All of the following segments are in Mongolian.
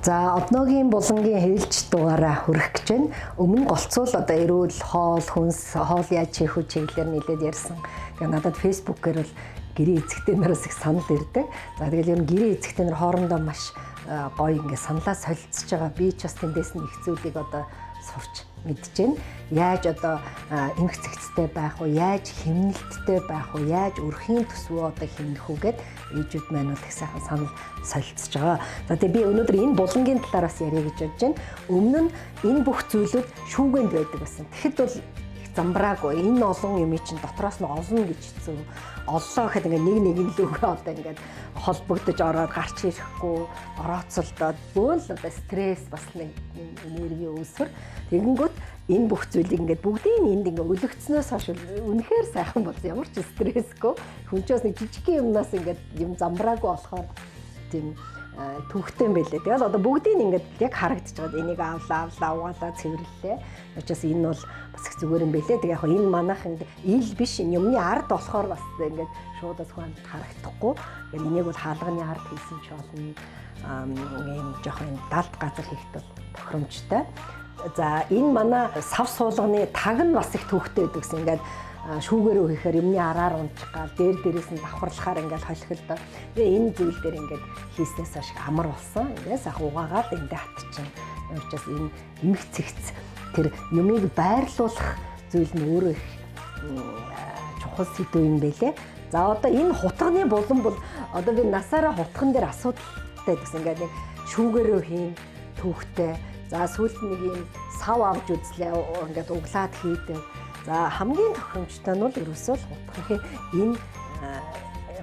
За одоогийн булангийн хэрэгжилт дугаараа хүрэх гэж байна. Өмнө голцуул одоо эрүүл хоол, хүнс, хоол яаж хийх үү чиглэлээр нэлээд ярьсан. Тэгээ надад Facebook-ээр бол гэрээ эзэгтэй нараас их санал ирдэг. За тэгэл ер нь гэрээ эзэгтэй нар хоорондоо маш гоё ингээ саналаа солилцож байгаа. Би ч бас тэндээс нь их зүйлийг одоо сурч мэдж байна. Яаж одоо эмх цэгцтэй байх уу, яаж хэмнэлттэй байх уу, яаж өрхийн төсвөө одоо хэмнэх үү гэд ээжүүд маань бол их сайхан санал солилцож байгаа. За тэгээ би өнөөдөр энэ булангийн талаар бас ярья гэж бодож байна. Өмнө нь энэ бүх зүйлүүд шүүгэнд байдаг байсан. Тэгэхэд бол их замбраагүй. Энэ олон юм чинь дотроос нь олно гэж хэцүү. Оллоо гэхэд ингээ нэг нэг нь лүгөө одоо ингээд холбогдож ороод гарч ирэхгүй орооцолдоод бөөн л одоо стресс бас нэг энерги үүсвэр. Тэгэнгүүт энэ бүх зүйлийг ингээд бүгдийг энд ингээ өлөгцснөөс хойш үнэхээр сайхан болсон. Ямар ч стрессгүй. Хүн ч бас нэг жижиг юмнаас ингээд юм замбраагүй болохоор тийм түүхтэй юм байлээ. Тэгэл одоо бүгдийг ингээд яг харагдаж байгаа. Энийг авлаа, авлаа, угаалаа, цэвэрлэлээ. Учраас энэ бол бас их зүгээр юм байлээ. Тэгээ яг энэ манайх ил биш, юмны ард болохоор бас ингээд шууд бас хүн харагдахгүй. Тэгэхээр энийг бол хаалганы ард хийсэн ч болно. Ийм жоохон юм далд газар хийхэд бол тохиромжтой. За энэ манай сав суулганы таг нь бас их түүхтэй байдаг гэсэн. Ингээд шүүгээрөө хийхээр юмны араар унчих гал дээр дээрээс нь давхарлахаар ингээд холхилдоо. Тэгээ энэ зүйл дээр ингээд хийснээс хойш амар болсон. Ингээд сайхан угаагаад эндээ хатчихна. Учраас энэ эмх цэгц тэр юмыг байрлуулах зүйл нь өөрөө их чухал сэдв юм байлээ. За одоо энэ хутганы булан бол одоо би насаараа хутган дээр асуудалтай гэсэн. Ингээд нэг шүүгээрөө хийн түүхтэй. За сүүлд нэг юм сав авч үзлээ, ингээд углаад хийдэг. За хамгийн тохиромжтой нь бол ерөөсөө л хутгахын энэ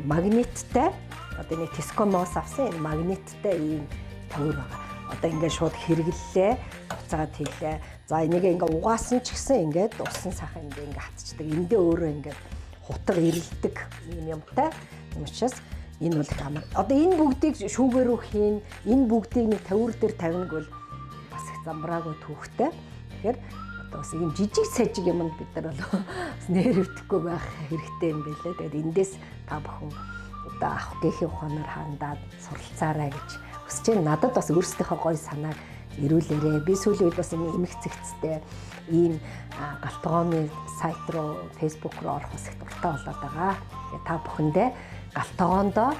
магниттай одоо нэг Tesco-моос авсан энэ магниттай ийм тойр байгаа. Одоо ингээд шууд хэрэглэлээ, буцаагаад хийлээ. За энийг ингээд угаасан ч гэсэн ингээд усан сайхан ингээд хатчихдаг. Эндээ өөрөө ингээд хутга ирэлдэг юм юмтай. Юм учраас энэ бол их амар. Одоо энэ бүгдийг шүүгээрөө хийн, энэ бүгдийг нэг тавиур дээр тавина гэвэл бас их замбраагүй түүхтэй. Тэгэхээр одоо бас ийм жижиг сажиг юмд бид нар бол бас нэрвдэхгүй байх хэрэгтэй юм байлээ. Тэгээд эндээс та бүхэн одоо авах гэхийн ухаанаар хандаад суралцаарай гэж хүсэж байна. Надад бас өөрсдийнхөө гоё санааг ирүүлээрэ. Би сүүлийн үед бас юм эмх цэгцтэй ийм галтгооны сайт руу, Facebook руу орох бас их дуртай болоод байгаа. Тэгээд та бүхэндээ галтгоондоо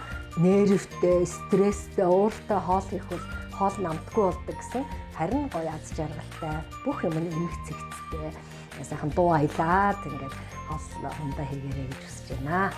нервтэй, стресстэй, ууртай хоол хийх бол хоол намтгүй болдог гэсэн, харин гоё аз жаргалтай бүх юм нь эмх цэгцтэй сайхан дуу аялаад ингээд хоол хундаа хийгээрэй гэж хүсэж байна.